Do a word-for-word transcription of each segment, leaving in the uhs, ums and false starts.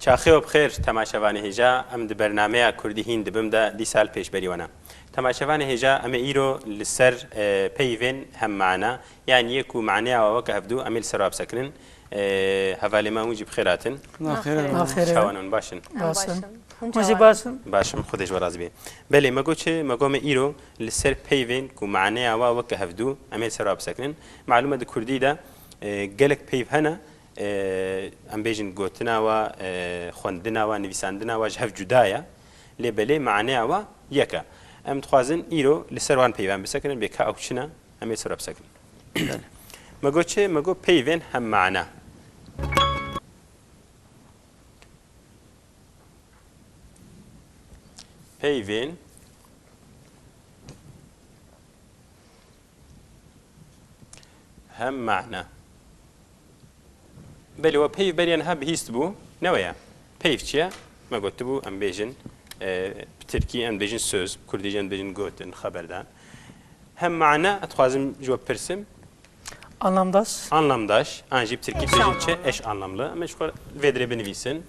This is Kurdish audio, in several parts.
Çaxê we bi xêr, temaşevanê hêja, em di bernameya Kurdî hîn dibim de dîsa li pêşberî we ne. Temaşevanê hêja, em ê îro li ser, e, peyvên hem mana, yan yê ku maneya we weke hevdû, em ê li ser wa bisekinin. E, hevalê me hûn jî bi xêr hatin. Na xêr. Na xêr. Çawan hûn, baş in? Em baş in. Baş in. Hûn çawan in? Baş in. Baş im, Xwedê ji we razî bê. Belê, me got çi? Me got me îro li ser peyvên ku maneya we weke hevdû, em ê li ser wa bisekinin. Malûm e di Kurdî de, e, gelek peyv hene, e, em bêjin gotina wa, e, xwendina wa, nivîsandina wa ji hev cuda ye. Lê belê maneya wa yek e. Em dixwazin îro li ser wan peyvan bisekinin, bê ka ew çi ne, em ê ser wa bisekinin. Me got çi? Me got peyvên hem mana. Peyvên hem mana. Belê, we peyv beriya niha bihîst bû, ne we ye? Peyv çi ye? Me gotibû, em bêjin, e, bi tirkî em dibêjin söz, bi kurdî jî em dibêjin gotin, xeberdan. Hem mana, ez dixwazim ji we bipirsim. Anlamdaş. Anlamdaş, an jî bi tirkî dibêjin çi? Eş anlamlı. Eş anlamlı. Em ê ji xwe vê dirê binivîsin.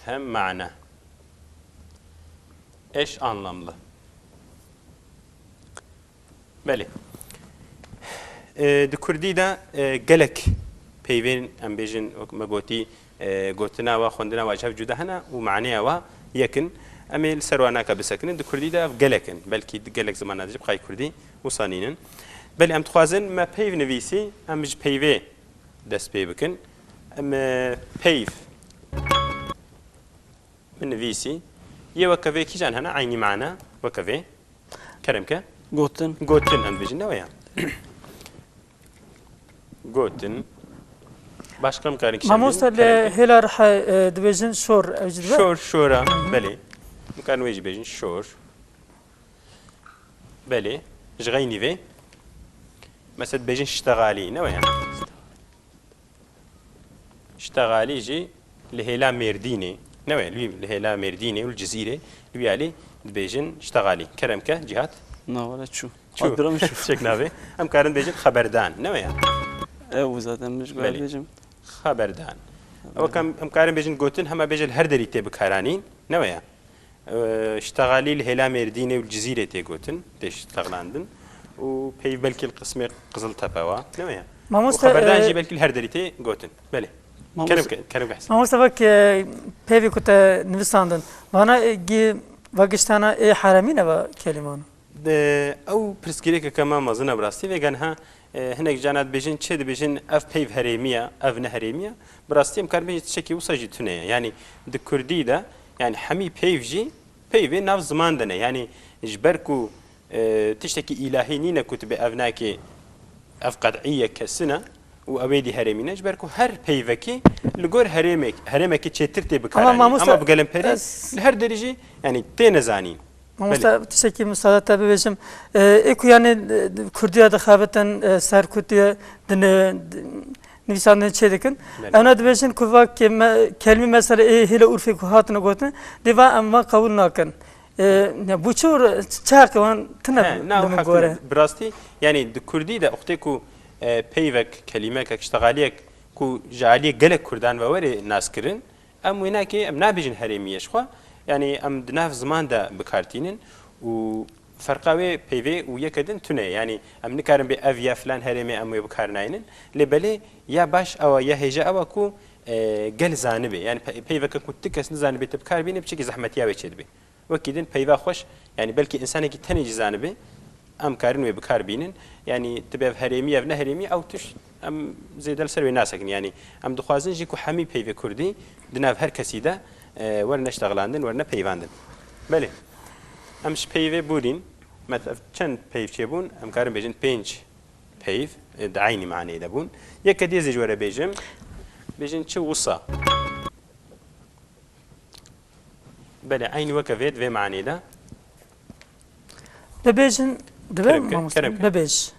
Hem mana. Eş anlamlı. Belê. E, di kurdî de, e, gelek peyvên, em bêjin, wek me gotî, e, gotina wa, xwendina wa ji hev cuda hene û maneya wa yek in. Em ê li ser wan naka bisekinin. Di kurdî de ev gelek in. Belkî di gelek zimanan de jî bi xay kurdî wisa nînin. Belê, em dixwazin me peyv nivîsî, em ji peyvê dest pê bikin. Em, e, peyv. Min nivîsî. Yê weke vê kîjan hene? Eynî mana weke vê. Kerem ke. Gotin. Gotin em dibêjin, ne we ya? Gotin. Başqa em karin kîjan Mamoste, bêjin? Kerem ke. Hêla rihe, e, dibêjin şor, ew jî dibe? Şor, şora. Belê. Em karin wê jî bêjin şor. Belê. Ji xeynî vê. Mesela dibêjin ştexalî, ne we ya? Ştexalî jî li hêla Mêrdînê, ne we, li, li hêla Mêrdînê û li Cizîrê, li wî alî dibêjin ştexalî. Kerem ke, Cîhat? Na, wele çû. Çû. Adira min çû. Çek navê. Em karin bêjin xeberdan, ne we ya? Ew zaten min ji Belê. Bêjim. Xeberdan. Ew em, em karin bêjin gotin, hema bêje li her derî tê bikaranîn, ne we ya? Ew, ştexalî li hêla Mêrdînê û li Cizîrê tê gotin, tê ştexlandin û peyv belkî li qismê Qiziltepe wa, ne ya? Mamoste, Û xeberdan e, jî belkî li her derî tê gotin. Belê. Mamoste, Kerem ke, kerem ke Hesen. Mamoste, vak, e, peyvê ku te nivîsandin. Vana, e, gi-, vagiştana ê heremî ne va keliman? De, ew pirsgirêkeke me mezin e bi rastî. Vêga niha, e, hinek cana dibêjin çi? Dibêjin ev peyv herêmî ye, ev ne herêmî ye. Bi rastî em karin bêjin tiştekî wisa jî tune ye. Yanî di kurdî de, yanî hemî peyv jî peyvê nav ziman de ne. Yanî ji ber ku, e, tiştekî îlahî nîne ku tu bê ev nakê, ev qet'î ye, kesin e û ew êdî herêmî ne. Ji ber ku her peyvekî li gor herêmek-, herêmekî çêtir tê bikaranîn. Ama mamoste, Ama bi gelemperî ez li her derî jî, yanî têne zanîn. Mamoste, Belê. Tiştekî misade te bibêjim. E, ê ku yanî, e, Kurdiya dixebitin, e, ser Kurdiya din, e, di-, nivîsandin çê dikin. Belê. Ewna dibêjin ku va ke-, me-, kelmî mesela ê hêla Urfê ku hatine gotin, dê va em va qebûl nakin. E, ya bu çi, çi heqê wan tine He, na, li o min heq gore? Tine. Bi rastî, yanî di Kurdî de wextê ku, e, peyvek, kelîmekek, ştexaliyek ku ji aliyê gelek Kurdan ve were naskirin, Em wênakê, em nabêjin herêmî ye ji xwe. Yanî em di nav ziman de bi kar tînin û ferqa wê peyvê û yeke din tune ye. Yanî em nikarin bê ev ya filan herêmê em wê bi kar naynin. Lê belê ya baş ew e, ya hêja ew e ku, e, gel zanibe. Yanî pe-, peyveke ku ti kes nizanibe tu bi kar bîne, piçekî zehmetiya wê çêdibe. Wekî din peyva xweş, yanî belkî însanekî tenê jî zanibe, em karin wê bi kar bînin. Yanî tu bê ev herêmî, ev ne herêmî, ew tişt em zêde li ser wê nasekin. Yanî em dixwazin jî ku hemî peyvê kurdî di nav her kesî de, e, werine ştexlandin, werine peyvandin. Belê. Em ji peyvê borîn, met-, ev çend peyv çêbûn, em karin bêjin pênc peyv, e, di eynî maneyê de bûn. Yeke dî ez ê ji we re bêjim, bêjin çi? Wisa. Belê, eynî weke vê, di vê manê de. Bibêjin, dibe Kerem ke, mamoste, kerem ke. Bibêj.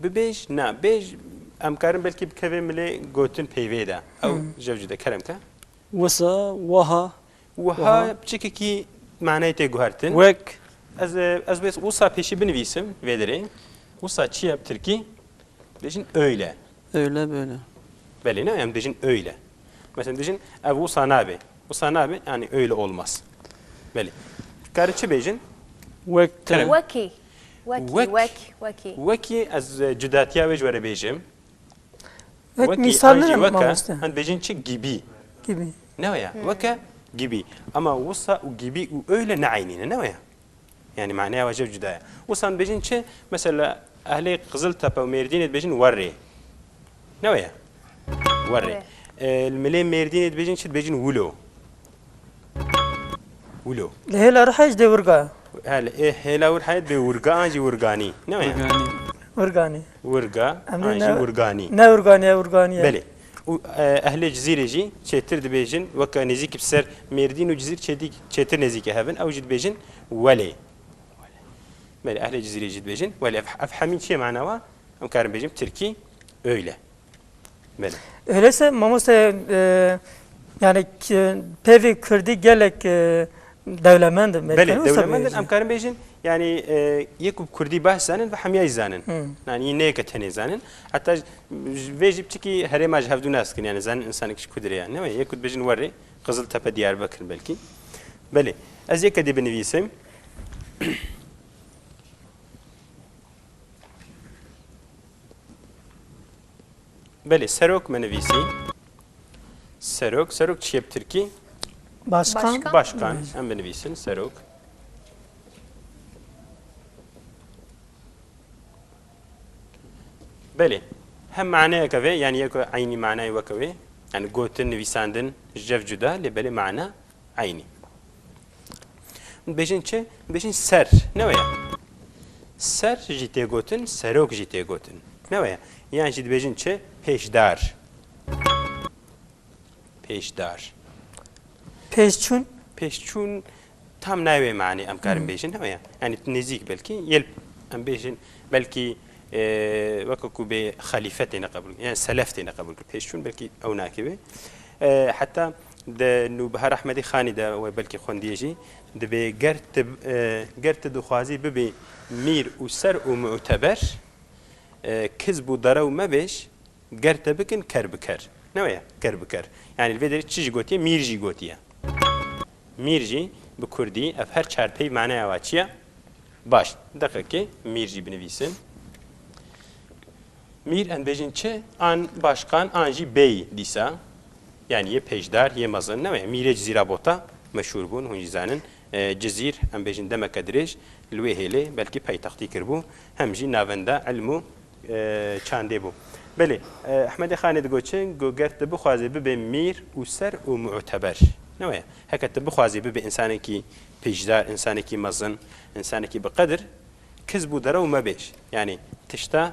Bibêj, na, bêj, em karin belkî bikeve milê gotin peyvê de. Ew Hmm. ji ev cuda, kerem ke. Wisa, waha. Wiha Wiha. Piçekekî maneyê tê guhertin. Wek. Ez, ez bê wisa pêşî binivîsim vê derê. Wisa çi ye bi tirkî? Dibêjin öyle. Öyle böyle. Belê, ne? Em dibêjin öyle. Mesela dibêjin, ev wisa nabe. Wisa nabe, yani öyle olmaz. Belê. Karin çi bêjin? Wek. Kerem. Wekî. Wekî, Wek. wek, wekî. Wekî ez, e, cudatiya wê ji we re bêjim. Wek Wekî, mîsal an jî nîne weke, mamoste. Em dibêjin çi? Gibi. Gibi. Ne ya? Weke, gibi. Ama wisa û gibi û öyle ne eynî ne, ne ya? Yani manaya we jev cuda ye. Wisa em dibêjin çi? Mesela ehlê Qiziltepe û Mêrdînê dibêjin werê. Ne ya? Werê. Werê. E, li milê Mêrdînê dibêjin çi? Dibêjin wilo. Wilo. Li hêla Rihayê jî dê wirga. He, li, e, hêla Rihayê dê wirga an jî wirganî. Ne ya? Wirganî. Wirganî. Wirga, Em dê an jî ne, wirganî. Ne wirganî ye, wirganî ye. Belê. Û, e, ehlê Cizîrê jî çêtir dibêjin, weke nêzîkî bi ser Mêrdîn û Cizîr çêdî-, çêtir nêzîkî hev in, ew jî dibêjin welê. Belê, ehlê Cizîrê jî dibêjin welê. Ev, ev hemî çi ye mana wa? Em karin bêjin tirkî öyle. Belê. Öyleyse mamoste, e, yani k-, peyvê kurdî gelek, e, dewlemend in. Belê, Belê, dewlemend in, wisa em bêjin. Karin bêjin, yani, e, yek û kurdî baş zanin ve hemiyayî zanin. Hı. Yani yî neyeke tenê zanin. Hatta j-, vê jî piçikî herêma ji hevdû nas dikin, yani zanin insanek ji ku dirê ye. Ne wê, yek û dibêjin werê, Qiziltepe, Diyarbekir belkî. Belê, ez yeke dê binivîsim. Belê, serok me nivîsî. Serok, serok çi ye bi tirkî? Başkan. Başkan. Başkan, em binivîsin, serok. Belê, hem maneyeke vê, yani yek eynî manayê weke wê. Yani gotin, nivîsandin, jev cuda, lê belê mana eynî. Dibêjin çi? Dibêjin ser. Ne weye? Ser jî tê gotin, serok jî tê gotin. Ne weye? Yan jî dibêjin çi? Pêşdar. Pêşdar. Pêşçûn? Pêşçûn tam nayê wê manê em karin Hmm. bêjin, ne weye? Yani nêzîk belkî, yel em bêjin belkî, e, weke ku bê xelîfe têne qebûl, yani selef têne qebûl kir. Pêşçûn belkî ew nakeve. E, heta Di Nûbihar Ehmedî Xanî de we belkî xwendiye jî, dibê ger tu, e, ger tu dixwazî bibî mîr û ser û muteber, e, kizb û derew mebêj, ger te bikin ker bi ker. Ne weye? Ker bi ker. Yani li vê derê çi jî gotiye? Mîr jî gotiye. Mîr jî bi kurdî ev her çar peyv manaya wa çi ye? Baş. Deqekê mîr jî binivîsin. Mîr em bêjin çi? An başkan, an jî bey dîsa. Yani yê pêşdar, yê mezin. Ne weye? Mîrê Cizîra Bota meşhûr bûn, hûn jî zanin. E, Cizîr, em bêjin demeke dirêj, li wê hêlê belkî paytextî kiribû. Hem jî navenda ilm û, e, çandê bû. Belê, e, Ehmedê Xanê digot çi? Got, ger tu bixwazê bibê mîr û ser û muteber. Ne weye? Heke tu bixwazê bibê însanekî pêşdar, însanekî mezin, însanekî bi qedir, kizb û derew mebêj. Yani tişta,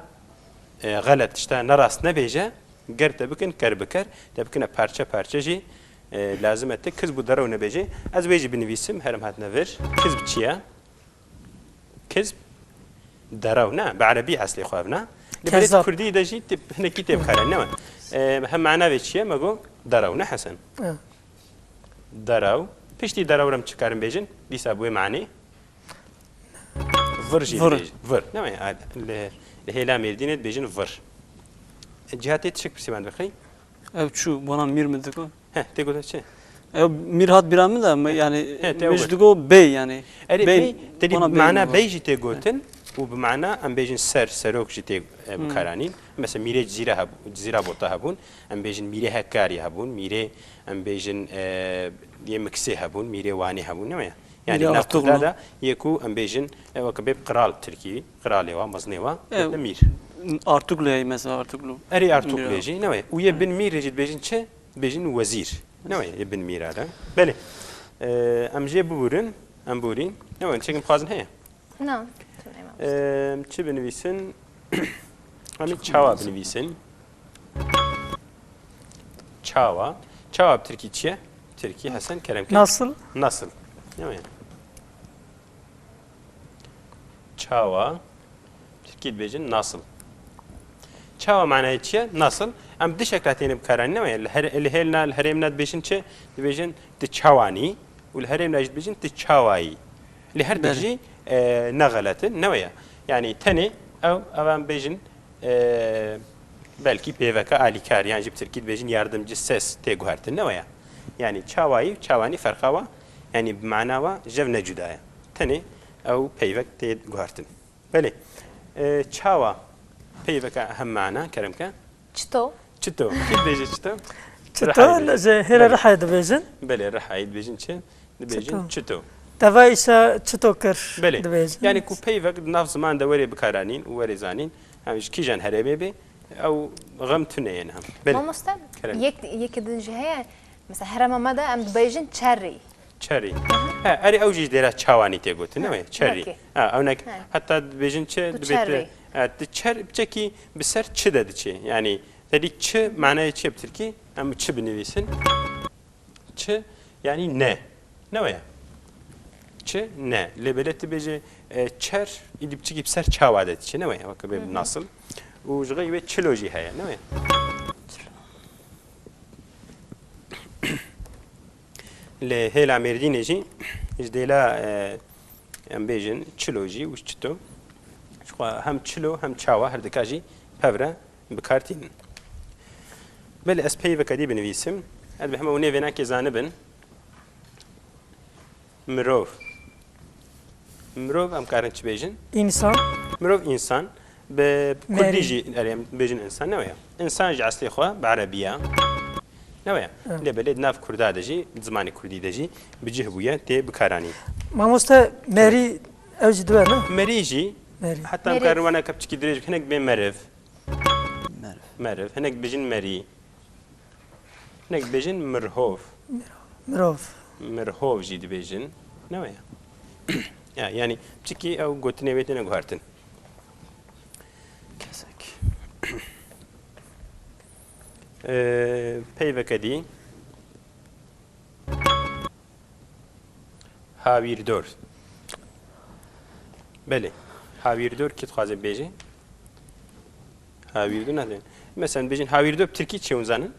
e, xelet, tişta nerast nebêje, ger te bikin ker bi ker, te bikine parçe parçe jî, e, lazim e tu kizb û derew nebêjê. Ez wê jî binivîsim, herim hatine vir. Kizb çi ye? Kizb derew ne, bi erebî eslê xwe ev ne. Li belê Kezzab. Kurdî de jî tê, hinekî tê bikaranîn, ne we? E, hem mana vê çi ye? Me got derew ne Hesen? Ha. Derew. Piştî derew re em çi karin bêjin? Dîsa bi wê manê. Vir jî Vir. dibêjin. Vir. Ne me? A, li, li hêla Mêrdînê dibêjin vir. Cihatê tişek pirsî van dixî? Ev çû, bona mîr min digot. He, tê gotin çi? Ev mîr hat bîra min de, me, yani, He, tê me ew ji digot bey, yani. Erê, Bey, bey, te dî bona bey mana digot. Bey jî tê gotin û bi mana em bêjin ser, serok jî tê, e, Hmm. bikaranîn. Mesela mîrê Cizîra heb-, Cizîra Bota hebûn. Em bêjin mîrê Hekarî hebûn, mîrê, em bêjin, e, yê Miksê hebûn, mîrê Wanê hebûn, ne weye? Yani Mîrê navkirda Artuklu. Da yê ku em bêjin, e, weke bê qral tirkî, qralê wa, mezinê wa, E, gotin mîr. Artuklu heye mesela, Artuklu. Erê Artuklu Mîr. Jî, ne weye? Û yê bin mîr jî dibêjin çi? Dibêjin wezîr. Ne weye? Yê bin mîra de. Belê. E, em jê bibûrin, em bûrîn. Ne weye? Çekin dixwazin heye? Na, tu neymamişsın. Eee, çi binivîsin? Em ê çawa binivîsin? Çawa. Çawa bi tirkî çi ye? Tirkî Hesen kerem ke. Nasıl? Nasıl. Ne weye? Çawa. Tirkî dibêjin nasıl. Çawa manayê çi ye? Nasıl. Em du şekla têne bikaranîn, ne weye? Li her-, li hêlna, li herêmna dibêjin çi? Dibêjin tu çawanî û li herêmna jî dibêjin tu çawayî. Li her du Belê. Jî, e, ne xelet in, ne weye? Yani tenê ew, ev em bêjin, e, Belkî peyveka alîkar, yan jî bi tirkî dibêjin yardımcı ses tê guhertin, ne weye? Yanî çawayî û çawanî ferqa wa, yanî bi mana wa jev ne cuda ye. Tenê ew peyvek tê guhertin. Belê. E, çawa peyveka hem mana, kerem ke? Çito. Çito. Kî dibêje çito? Çito, Rihayê dibêje. Ji hêla Belê. Rihayê dibêjin. Belê, Rihayê dibêjin çi? Dibêjin çito. Çito. Teva îşa çito kir Belê. Dibêjin. Yani ku peyvek di nav ziman de were bikaranîn û were zanîn, hem ji kîjan herêmê bê, ew xem tune yên hem. Belê. Mamoste, Kerem. Yek, yek din jî heye, mesela herêma me de em dibêjin çerî. Çerî. He, erê ew jî ji dêra çawanî tê gotin, ne wê? Çerî. Belkî. Ha, ewnek He. Heta dibêjin çi, Tu dibêt, çerî. E, tu çer, çekî bi ser çi de diçê. Yani, te dî çi, manayê çi bi tirkî? Em çi binivîsin? Çi, yani ne. Ne weye? Çi, ne. Lê belê tu bêjê, e, çer, îdî biçikî bi ser çawa de diçê. Ne weye? Weke bê Hı hı. nasıl. Û ji xey wê çilo jî heye. Ne weye? Li hêla Mêrdînê jî ji dêla, e, em bêjin çilo jî û çito. Ji xwe hem çilo hem çawa her dika jî pevre bi kar tînin. Belê ez peyveke dî binivîsim. Ez bi hema hûn nêvênakê zanibin. Mirov. Mirov em karin çi bêjin? Însan. Mirov însan. Bi kurdî Merî. Jî erê em bêjin însan, ne weye? Însan ji eslê xwe bi erebî ye. Ne weye? Evet. Lê belê di nav kurda de jî, di zimanê kurdî de jî bi cih bûye, tê bikaranîn. Mamoste merî ew jî dibe, ne? Merî jî, Merî. Heta em Merî. Karin wana ke piçikî dirêj, hinek bê meriv. Meriv. Meriv. Hinek dibêjin merî. Hinek dibêjin mirhov. Mirov. Mirhov jî dibêjin. Ne weye? Ya, yani, çikî ew gotinê wê têne guhertin. Kesek. Ee, peyveke dî. Hawîrdor. Belê. Hawîrdor kî dixwaze bêje? Hawîrdor ne? Mesela bêjin hawîrdor bi tirkî çi hûn zanin?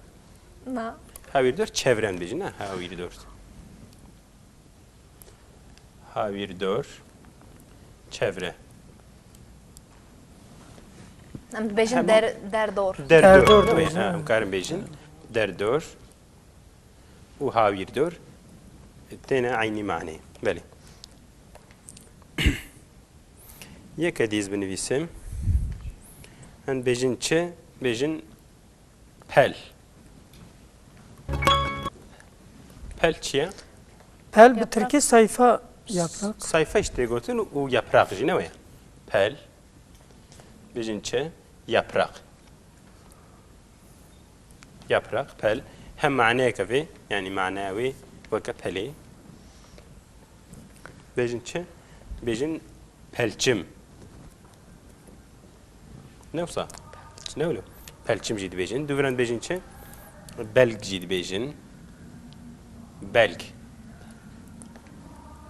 Na. Hawîrdor çevre em bêjin, ne? Hawîrdor. Hawîrdor. Çevre. Em dibêjin Hema- der, derdor. Derdor. Derdor Tabii, dibêjin, ha, ha. Em karin bêjin. Derdor. Û hawîrdor têne eynî manê. Belê. Yeke dîz binivîsim. Hin bêjin çi? Bêjin pel. Pel çi ye? Pel bi Yaprak. Tirkî sayfa yaprak. Sayfa işte gotin û yaprak jî ne weye? Pel. Bêjin çi? Yaprak. Yaprak, pel. Hem maneyeke vê, yani manaya wê weke pelê. Bêjin çi? Bêjin pelçim. Ne wisa? Ne wilo? Pelçim jî dibêjin. Duviran dibêjin çi? Belg jî dibêjin. Belg.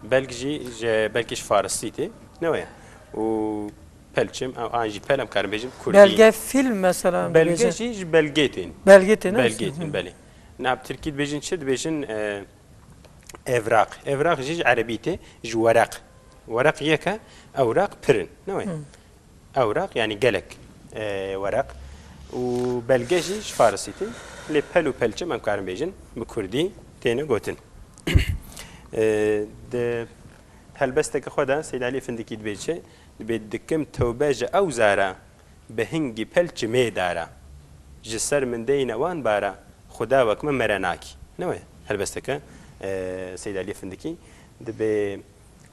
Belg jî ji, belkî ji farisî tê. Ne weye? Û pelçim, an jî pel em karin bêjin kurdî. Belge, film mesela em Belge dibêjin. Jî ji belgê tên. Belgê tên, ne? Belgê tên, Hı hı. Belê. Na bi tirkî dibêjin çi? Dibêjin, e, evraq. Evraq jî ji erebî tê, ji wereq. Wereq yeke, ewraq pir in. Ne weye? Hı. Ewraq, yani gelek, e, wereq. Û belge jî ji farisî tê. Lê pel û pelçim em karin bêjin, bi kurdî têne gotin. E, di helbesteke xwe de Seyd Elî Findikî dibê çi? Dibê dikim tewbe ji ew zara, bi hingî pelçimê dara. Ji ser min deyne wan bara, Xuda wek me mere nakî. Ne wê helbesteke, e, Seyd Elî Findikî dibê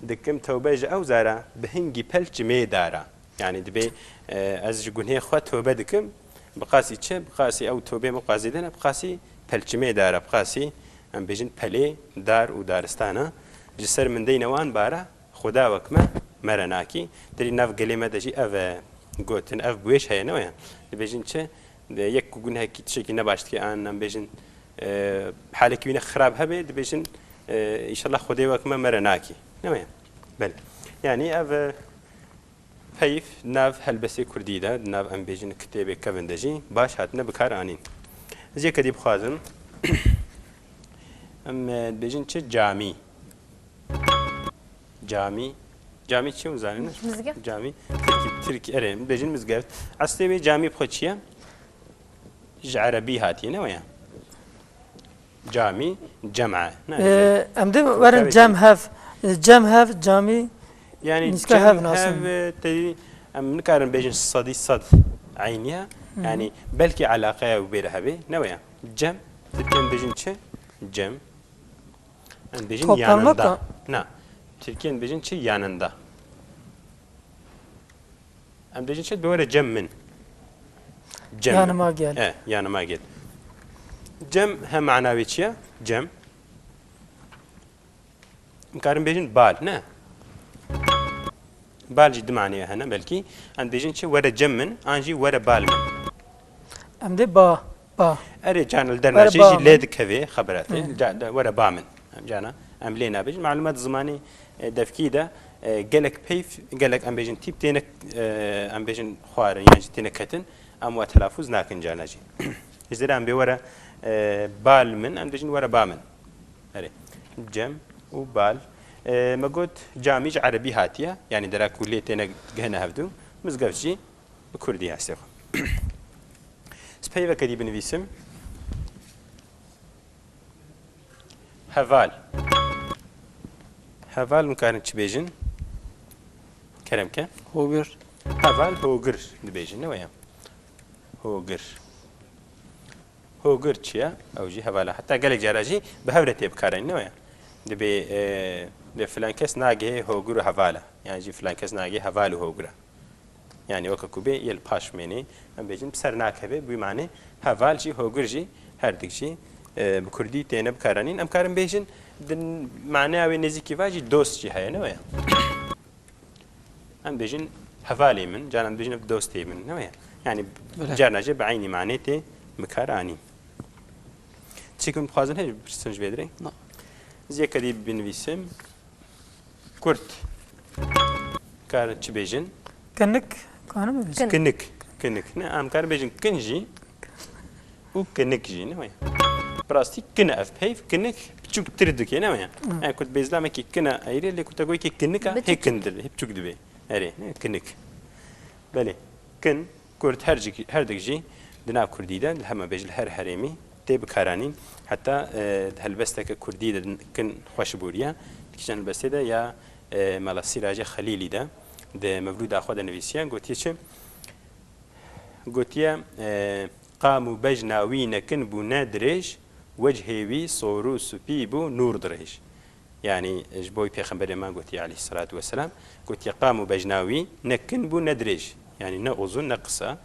dikim tewbe ji ew zara, bi hingî pelçimê dara. Yani dibê, e, ez ji gunhê xwe tobe dikim, bi qasî çi? Bi qasî ew tobê min qazê de ne, bi qasî pelçimê dara, bi qasî em bêjin pelê dar û daristana. Ji ser min deyne wan bara, Xuda wek me, mere nakî. Derî nav gelê me de jî ev e gotin, ev bi wêş heye, ne weye? Dibêjin çi? De, yek ku gunehekî tiştekî nebaş dike, an em bêjin, e, halekî wî ne xirab hebe, dibêjin, e, înşallah Xwedê wek me, mere nakî. Ne weye? Belê. Yani ev, e, peyv nav helbestê kurdî de, di nav em bêjin kitêbê kevin de jî baş hatine bi kar anîn. Ez yeke dî bixwazim, em, e, dibêjin çi? Camî. Camî. Camî çi hûn zanin? Mizgeft. Camî. Tirkî, tirkî, erê, bêjin mizgeft. Eslê wê camî bi xwe çi ye? Ji erebî hatiye, ne weye? Camî, cem'e. Ne, Ee, em dê werin Kotavê cem cem. Hev. Cem hev, camî. Yani nîska cem hev nasin. Hev, e, te, em nikarin bêjin sedî sed eyniye. Hı hı. Yani belkî elaqeya wî bêre hebe. Ne weye? Cem, Tirkiyen bêjin çi? Cem. Em bêjin Toplanmak yanında. Da. Na. Tirkiyen bêjin çi? Yanında. Em dibêjin çi? Bi were cem min. Cem. Yanıma gel. E, yanıma gel. Cem hem mana wê çi ye? Cem. Em karin bêjin bal, ne? Bal jî du manê hene belkî. Em dibêjin çi? Were cem min, an jî were bal min. Em dê ba, ba. Erê can li Were dernacê ba jî lê min. Dikeve xebera te. Hı. Ca-, de, were ba min. Em cana, em lê nabêjin. Malûmat zimanê, e, devkî de, e, gelek peyv, gelek em bêjin tîp têne, e, em bêjin xwarin yan jî têne ketin, em wa telafûz nakin cana jî. Ji dera em bê were, e, bal min, em dibêjin were ba min. Erê. Cem û bal. E, me got camî ji erebî hatiye, yanî dera ku lê têne gihine hevdû, mizgeft jî bi kurdî hestê xwe. Ez peyveke dî binivîsim. Heval. Heval em karin çi bêjin? Kerem ke. Hogir. Heval hogir dibêjin, ne weye? Hogir. Hogir çi ye? Ew jî heval e. Heta gelek cara jî bi hev re tê bikaranîn, ne weye? Dibê, e, dibê filan kes nagihê hogir û heval e. Yan jî filan kes nagihê heval û hogir e. Yani weke ku bê yê li paş mênê, em bêjin bi ser nakeve, bi wî manê heval jî, hogir jî, her dik jî, e, bi kurdî têne bikaranîn. Em karin bêjin, di maneya wê nêzîkî va jî dost jî heye, ne weye? Em bêjin hevalê min, caran em bêjin ev dostê min, ne weye? Yani Belê. Carna jî bi eynî manê tê bikaranîn. Çi ku em dixwazin heye, pirsin ji vê dirê? Na. Ez yeke dî binivîsim. Kurd. Karin çi bêjin? Kinik, karim bêjin. Kin. Kinik. Kinik. Ne, em karin bêjin kin jî û kinik jî, ne weye? Bi rastî kin e ev peyv, kinik biçûktir dike, ne weye? Hı. Yani ku tu bêzlamekî kin e eyrê, lê ku te goyekî kinik e, Biçûk. Hê kindir, hê biçûk dibe. Erê, ne, kinik. Belê. Kin, Kurd her cik-, her dik jî di nav Kurdî de, li hema bêj li her herêmî tê bikaranîn. Heta, e, di helbesteke Kurdî de kin xweş bûriye. Di kîjan helbestê de ya, e, Mela Sîracê Xelîlî de di mevlûda xwe de nivîsiye. Gotiye çi? Gotiye, e, Qam û bejna wî ne kin bû ne dirêj, wechê wî sor û spî bû nûr dirêj. Yani ji bo Pêxemberê me gotiye aleyhisselatu vesselam, gotiye qam û bejna wî ne kin bû ne dirêj. Yani ne uzun ne kısa.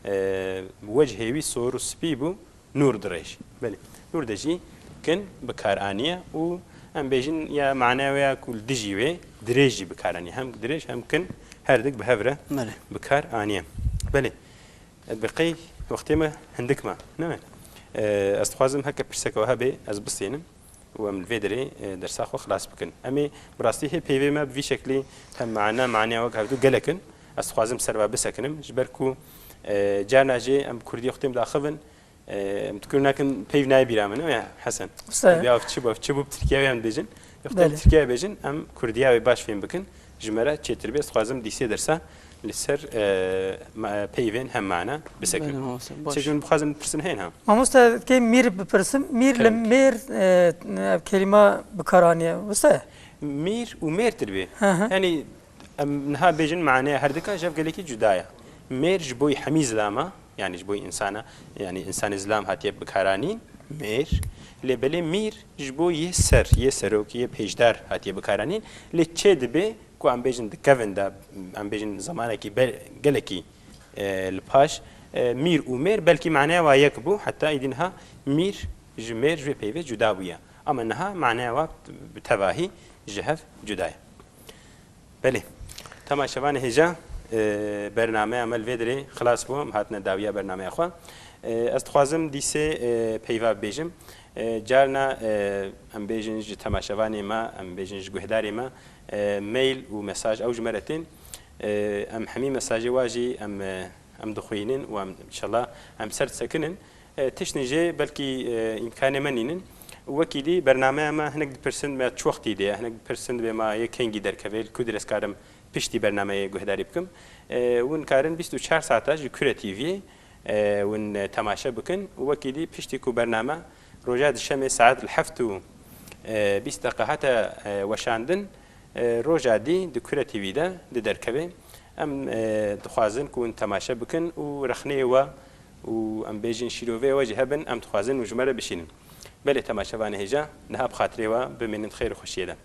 E, wechê wî sor û spî bû, nûr dirêj. Belê. Nûr de jî kin bi kar aniye û em bêjin ya manaya wê ya ku li dijî wê dirêj jî bi kar aniye. Hem dirêj hem kin her dik bi hev re Belê. Bi kar aniye. Belê. Bi qey wextê me hindik ma, ne me? E, ez dixwazim heke pirseke wiha bê, ez bistênim û em li vê derê, e, dersa xwe xilas bikin. Em ê bi rastî hê peyvê me bi vî şeklî hem mana, maniya wek hevdû gelek in. Ez dixwazim ser va bisekinim. Ji ber ku, e, carna jê em bi kurdî wextê em daxivin, e, em dikur nakin peyv nayê bîra min, ne ya Hesen? Wisa. Bi ev çi bû, ev çi bû, bi Tirkiye wê em dibêjin. Wextê em Belê. Tirkiye bêjin, em kurdiya wê baş fêm bikin. Ji me re çêtir bê, ez dixwazim dîsê dersa li ser, e, ma-, peyvên hemmana bisekin. Belê, mamoste, baş. Çi hûn bixwazin bipirsin heyna? Mamoste, kê mîr bipirsim. Mîr li Kerem. Mêr, e, ev kelîma bi kar aniye. Wisa? Mîr û mêr tir bê. Hı hı. Yani, em niha bêjin maneya her dika ji hev gelekî cuda ye. Mêr ji bo hemî zilama, yani ji bo insana, yani insanê zilam hatiye bikaranîn, mêr. Lê belê mîr ji bo yê ser, yê serok, yê pêşdar hatiye bikaranîn. Lê çê dibe ku em bêjin di kevin de, em bêjin zamanekî be-, gelekî, e, li paş, e, mîr û mêr belkî maneya wa yek bû, heta îdî niha mîr ji mêr ji wê peyvê cuda bûye. Ama niha maneya wa bi tevahî ji hev cuda ye. Belê. Temaşevanê hêja, e, bernameya me li vê dirê xilas bû, em hatine dawiya bernameya xwe. E, ez dixwazim dîsê, e, peyva bibêjim. E, carna, e, em bêjin ji temaşevanê me, em bêjin ji guhdarê me, e, mail û mesaj ew ji me re tên. E, em hemî mesajê wa jî em, e, em dixwînin û em, înşallah, em ser disekinin. E, tiştên jê belkî, e, îmkanê me nînin. Û wekî dî bernameya me hinek dipirsin me çi wextî dê, hinek dipirsin dibê ma yê kengî derkeve, li ku dirê ez karim piştî bernameyê guhdarî bikim. E, hûn karin bîst û çar saeta ji Kure T V'yê e, win temaşe bikin û wekî dî piştî ku bername roja dişemê saet li heft û, e, bîst deqa hate, e, weşandin, e, roja dî di Kure T V de di derkeve. Em, e, dixwazin ku win temaşe bikin û rexneyê we û em bêjin şîroveyê we jî hebin, em dixwazin û ji me re bişînin. Belê temaşevanê hêja, niha bi xatirê we bimînin di xêr û xweşiyê de.